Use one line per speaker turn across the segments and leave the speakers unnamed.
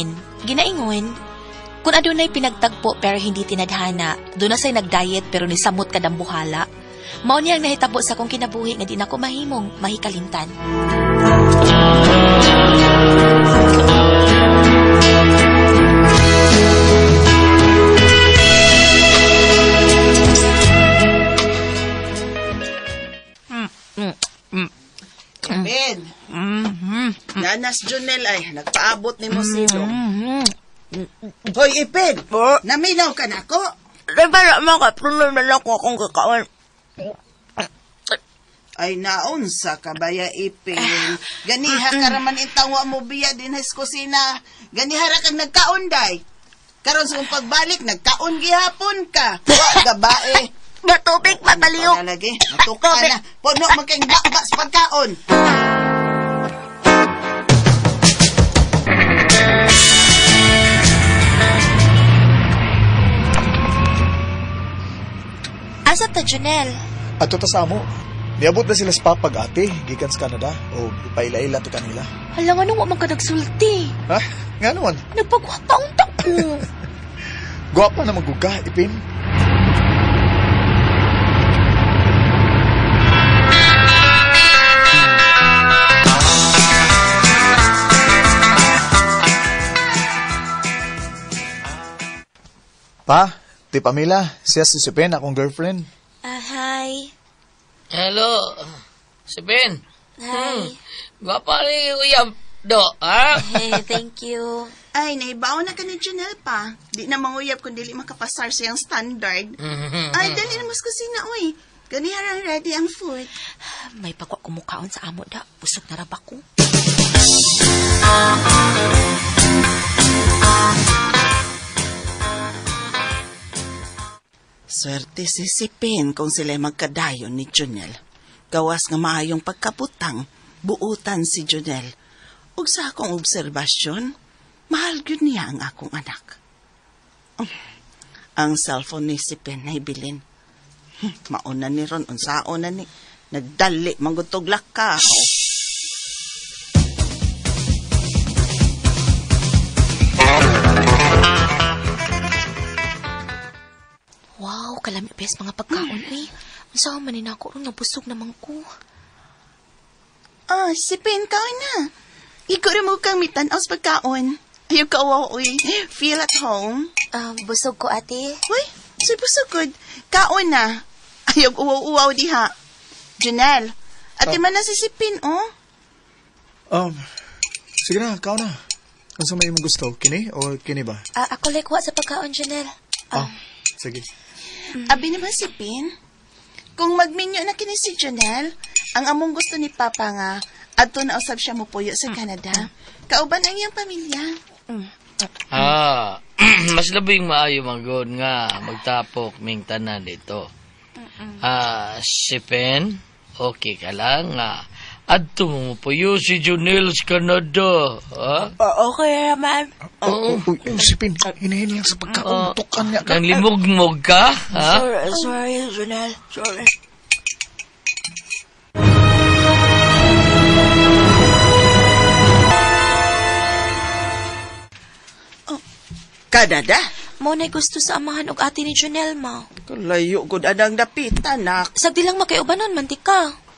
kanin. Ginaingon, kung adunay pinagtagpo pero hindi tinadhana, doon na sa'y nagdiet pero nisamot kadang buhala. Mao niya ang nahitabo sa akong kinabuhi nga di na ko mahimong mahikalimtan.
Ben, Nanas Junel ay, nagpaabot ni mo silong. Hoy, Ipin, naminaw ka na ako.
Rebala, mga kapuno na lang ko akong kakaon.
Ay, naunsa ka baya, Ipin. Ganiha ka raman intawa mo biya din sa kusina. Ganiha ra kang nagkaon, day. Karon sa kong pagbalik, nagkaon gihapon ka. Wa, gabae.
Natubig, mataliyok.
Lagi, natuka na. Puno man kayong bakba sa pagkaon.
Asa ta, Junel?
Ato ta sa amo. Niabot na sila sa papag ate, gikan sa Canada, o ipaila-ila to kanila.
Hala nga nung wa man ka nagsulti.
Ha? Nga naman.
Nagpagwapa unta ko.
Gwapa na maguga, Ipin. Pa, ti Pamela, siya si Sipin, akong girlfriend.
Hi.
Hello, si Ben.
Hi.
Gwapa ni uyab do, ha?
Hey, thank you.
Ay, naibaw na ka ni Janelle pa. Di na manguyab kung dili makapasar sa iyang standard. Ay, dali na mas kusina, uy. Ganiharang ready ang food.
May pagwa kumukaon sa amo da. Busog na raba ko.
Swerte si Sipin kung sila magkadayon ni Junel. Gawas nga maayong pagkabutang, buutan si Junel. Ug sa akong obserbasyon, mahal gyud niya ang akong anak. Ang cellphone ni Sipin ay bilin. Mauna ni ron, unsaon na ni. Nagdali, manggutog laka.
Wow, kalami bes mga pagkaon eh. Unsa man ni nako ron nabusog naman ko.
Ah, Sipin, kaon na. Ikaw rin mo kang mitan-aw sa pagkaon. Ayaw ka, wow, uy. Feel at home.
Busog ko, ate.
Uy, soy busog. Kaon na. Ayaw uwaw-uwaw diha. Janelle, ate man na si Sipin, oh.
Sige na, kaon na. Unsa may imong gusto, kini o kini ba?
Ako like wa sa pagkaon, Janelle.
Sige.
Abi naman si Pin. Kung magminyo na kini si Janelle, ang among gusto ni Papa nga, adto na usab siya mopuyo sa Canada. Kauban ang iyang pamilya.
Mas labing maayo manggod nga magtapok ming tanan dito. Si Pen, okay ka lang nga. Adto mo mopuyo si Junel sa Canada. Ha?
Okay naman.
Uy, si Pin, hinahin lang sa pagkaon. Tukan niya ka.
Nang limugmog ka? Ha?
Sorry, Junel. Sorry.
Canada?
Mo na gusto sa amahan og ate ni Junel, ma.
Kalayo gud anang dapitan, nak.
Sagdi lang makaiubanon, mantika.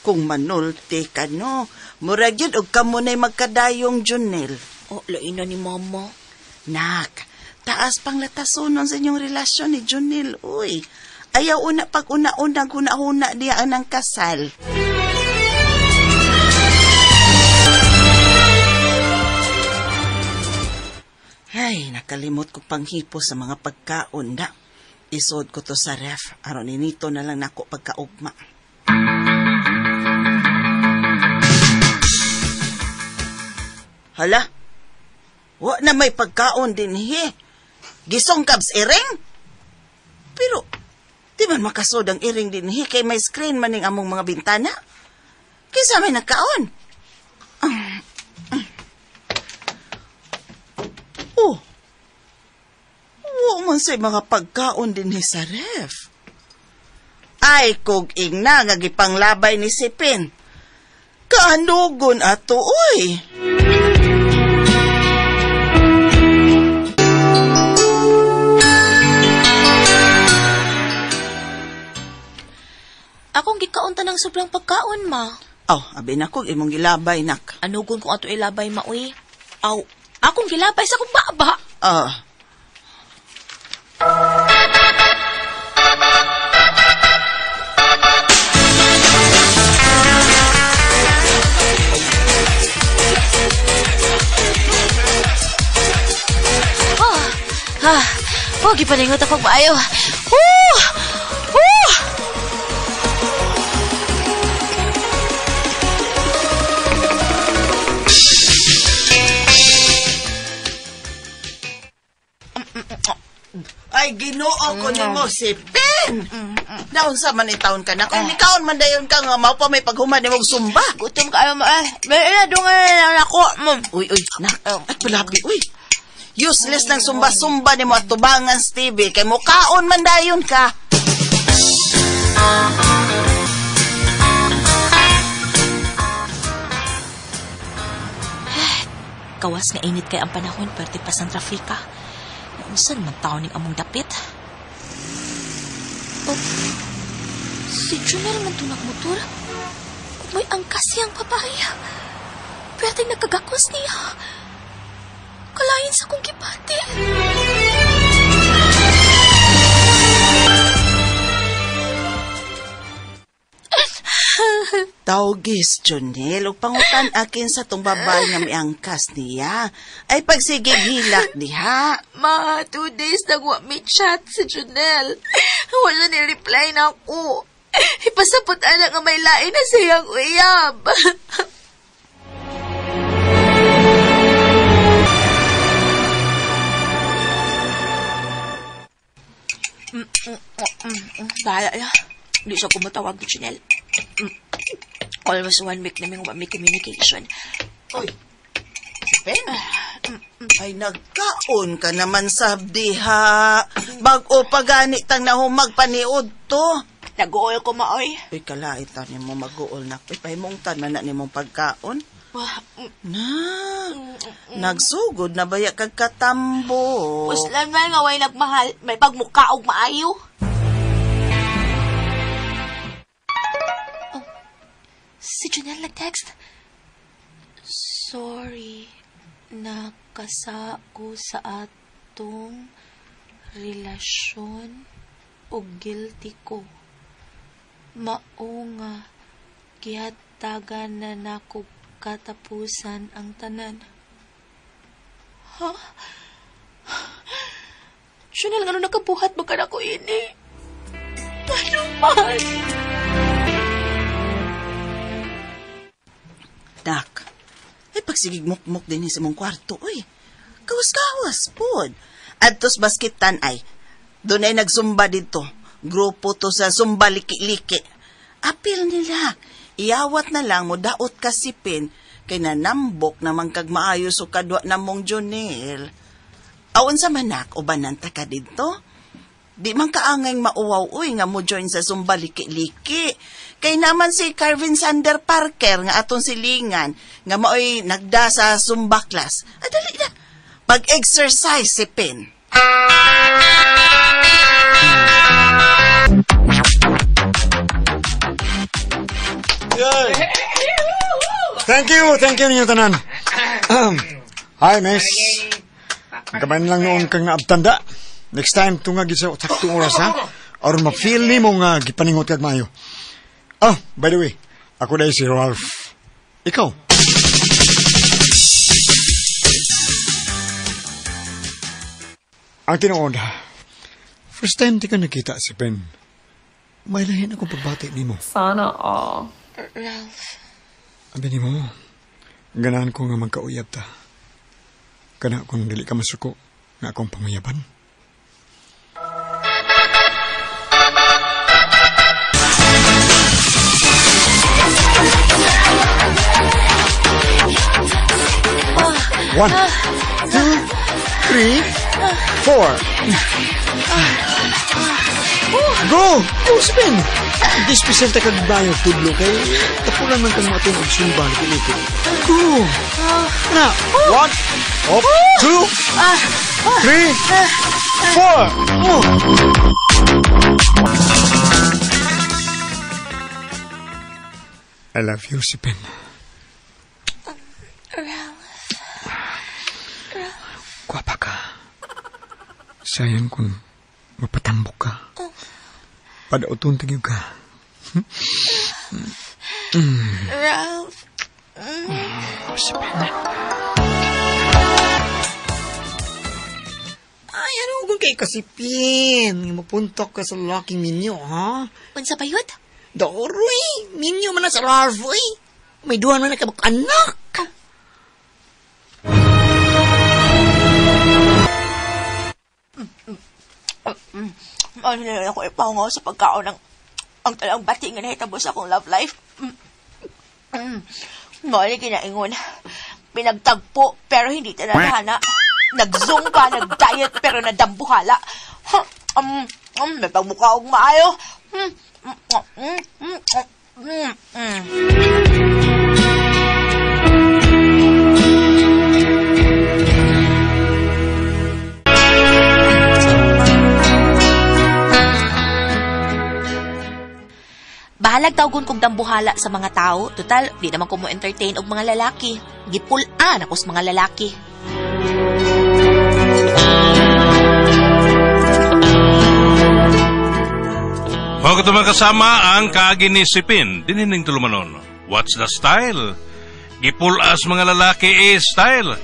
Kung manulti ka, no? Murag yun, og kamo na'y magkadayong Junel.
Oh, lain na ni Mama.
Nak, taas pang latasonon sa inyong relasyon ni Junel, uy. Ayaw una pag una-unang huna-huna diya ang kasal. Ay, nakalimot ko panghipo sa mga pagkaon na. Isod ko to sa ref. Aron ninito na lang nako pagkaugma. Hala? Wa na may pagkaon din he. Gisong kabs iring? Pero, di man makasod ang iring din he kay may screen man ning among mga bintana. Kaysa may nagkaon. Oh, wa man say mga pagkaon din ni sa ref. Ay, kog ingna nga gipanglabay ni Sipin. Kaanugon ato, oy.
Akong gikaon ta ng sobrang pagkaon, ma.
Aw, abi na ko imong gilabay, nak.
Anugon kung ato ilabay, ma, uy. Aw, akong gilabay sa akong baba.
Ah.
Oh, gipaningot ako maayo. Woo! Woo!
Ay, Ginoo ko nimo si Ben. Naunsa man taon ka na? Kung nikaon man dayon ka nga mao pa may paghuman nimong sumba.
Gutom kayo ma. May ina dungan na lang ako.
Uy, uy, nak. Ay, palabi, uy. Useless lang sumba-sumba nimo at tubangan, Stevie. Kay mukaon man dayon ka.
Kawas nga init kay ang panahon, pwerte pa sa trafika. Unsan man taon ning among dapit? Oh, si Junel man to nagmotor. May angkas siyang babae. Pwerte nagkagakos niya. Kalain sa kong gipati.
Tawgis, Junel, ug pangutan akin sa tong babae nga miangkas niya. Ay pagsigig hilak diha.
Ma, 2 days nagwa may chat si Junel. Wala ni reply na ako. Ipasapot ana nga may lain na siyang uyab. Bahala na.
Hindi siya kumatawag ni Junel. Almost 1 week na may communication.
Uy, Ben, ay nagkaon ka naman sabdiha. Bag-o pa gani tang nahumag paniod to.
Nag-uol ko maoy.
Uy, kalait ta nimo mag-uol na. Uy, pahimungtan man na nimong pagkaon. Na, nagsugod na baya kag katambo.
Uslan man nga way nagmahal, may pagmuka og maayo.
Oh, si Junel nag-text. Sorry, nakasako sa atong relasyon o guilty ko. Mao nga gihatagan na nako katapusan ang tanan. Ha? Junel, nga nakabuhat ba ka na ko ini? Ano man?
Dak, ay pagsigig mukmuk din sa mong kwarto, uy. Kawas-kawas, pod. Adtos baskitan ay, doon ay nagsumba dito. Grupo to sa sumba liki-liki. Apil nila. Iyawat na lang mo daot kasipin kay nanambok naman kag maayos o kadwa na mong Junel. Awan sa manak o bananta ka dito? Di man kaangay mauwaw uy nga mo join sa sumba liki-liki. Kay naman si Carvin Sander Parker nga atong silingan nga maoy nagda sa sumba class. Adali na. Pag-exercise si Pin.
Thank you ninyo tanan. Hi, miss. Kabayan lang noon kang naabtanda. Next time, tungag sa saktong oras, ha? Aron ma-feel ni mo nga gipaningot kag maayo. Oh, by the way, ako dahil si Ralph. Ikaw? Ang tinuod, first time di ka nakita si Ben. May lahin akong pagbati ni mo.
Sana all.
Ralph.
Abi ni mo, ganahan ko nga magkauyab ta. Kana kung dili ka masuko, nga akong panguyaban. One, two, 3, 4. Go! Go, Sipin! Hindi special ta kag bayo tudlo kay tapulan man kang matun og sumba likit. Go! Na, 1, 2, 3, 4. Oh. I love you, Sipin.
Ralph.
Gwapa ka. Sayang kung mapatambok ka. Padauton tagyog ka.
Ralph.
Sipin. Ay, ano kung kay kasipin? Mapuntok ka sa lalaking minyo, ha?
Unsa pa yun?
Doroy, minyo man na sa Ralph, eh. May duha man na kabuk anak.
Ano na lang ako ipaungaw sa pagkaon ng ang talang bati nga nahitabo sa akong love life. Mao ni ginaingon. Pinagtagpo pero hindi tinadhana. Nag-zoom pa, nag-diet pero nadambuhala. May pagmukha og maayo.
Bahalag tawgon kong dambuhala sa mga tao. Total, di naman ko mo entertain og mga lalaki. Gipul-an ako sa mga lalaki.
Huwag ito kasama ang kaagi ni Sipin, dinining tulumanon. What's the style? Gipulas mga lalaki is style.